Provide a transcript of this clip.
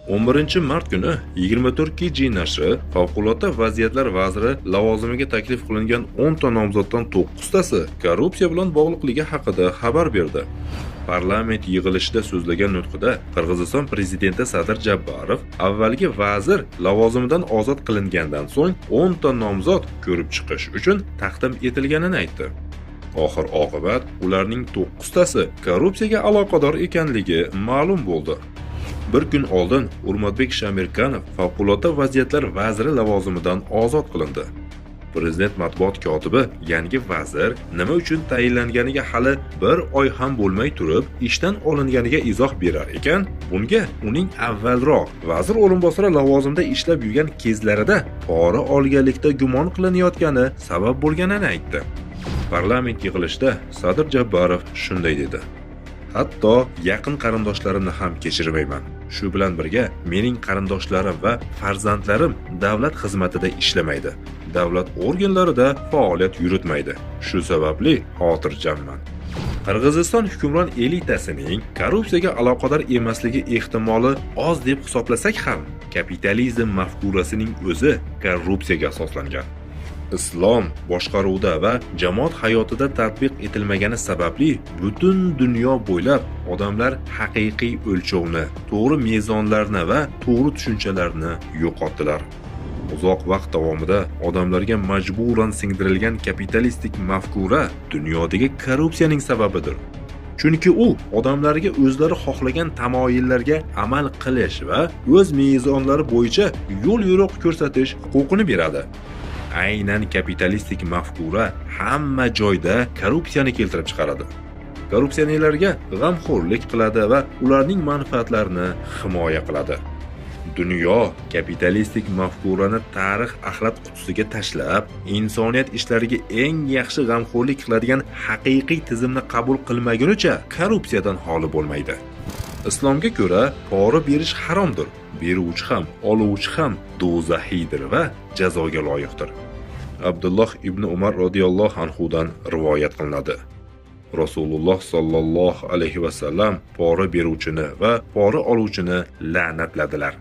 11 mart kuni 24 KG nashri favqulodda vaziyatlar vaziri lavozimiga taklif qilingan 10 ta nomzoddan 9 tasi korrupsiya bilan bog'liqligi haqida xabar berdi. Parlament yig'ilishida so'zlagan nutqida Qirg'iziston prezidenti Sadir Jabbarov avvalgi vazir lavozimidan ozod qilingandan so'ng 10 ta nomzod ko'rib chiqish uchun taqdim etilganini aytdi. Oxir oqibat ularning 9 tasi korrupsiyaga aloqador ekanligi ma'lum bo'ldi. Bir kun oldin Urmatbek Shamirkanov favqulodda vaziyatlar vaziri lavozimidan ozod qilindi. Prezident matbuot kotibi yangi vazir nima uchun tayinlanganiga hali bir oy ham bo'lmay turib ishdan olinganiga izoh berar ekan, bunga uning avvalroq vazir o'rinbosari lavozimida ishlab yurgan kezlarida pora olganlikda gumon qilinayotgani sabab bo'lganini aytdi. Parlament yig'ilishida Sadir Jabbarov shunday dedi: "Hatto yaqin qarindoshlarimni ham kechirmayman. Shu bilan birga mening qarindoshlarim va farzandlarim davlat xizmatida ishlamaydi, davlat organlarida faoliyat yuritmaydi. Shu sababli xotirjamman." Qirg'iziston hukmron elitasining korrupsiyaga aloqador emasligi ehtimoli oz deb hisoblasak ham, kapitalizm mafkurasining o'zi korrupsiyaga asoslangan. Islom boshqaruvda va jamoat hayotida tatbiq etilmagani sababli butun dunyo bo'ylab odamlar haqiqiy o'lchovni, to'g'ri mezonlarni va to'g'ri tushunchalarni yo'qotdilar. Uzoq vaqt davomida odamlarga majburan singdirilgan kapitalistik mafkura dunyodagi korrupsiyaning sababidir. Chunki u odamlarga o'zlari xohlagan tamoyillarga amal qilish va o'z mezonlari bo'yicha yo'l yo'riq ko'rsatish huquqini beradi. Aynan kapitalistik mafkura hamma joyda korrupsiyani keltirib chiqaradi. Korrupsionerlarga g'amxo'rlik qiladi va ularning manfaatlarini himoya qiladi. Dunyo kapitalistik mafkurani tarix axlat qutisiga tashlab, insoniyat ishlariga eng yaxshi g'amxo'rlik qiladigan haqiqiy tizimni qabul qilmagunicha korrupsiyadan xoli bo'lmaydi. Islomga ko'ra pora berish haromdir. Beruvchi ham, oluvchi ham do'zaxiydir va jazoga loyiqdir. Abdulloh ibn Umar roziyallohu anhudan rivoyat qilinadi. Rasululloh sollallohu alayhi vasallam pora beruvchini va pora oluvchini la'natladilar.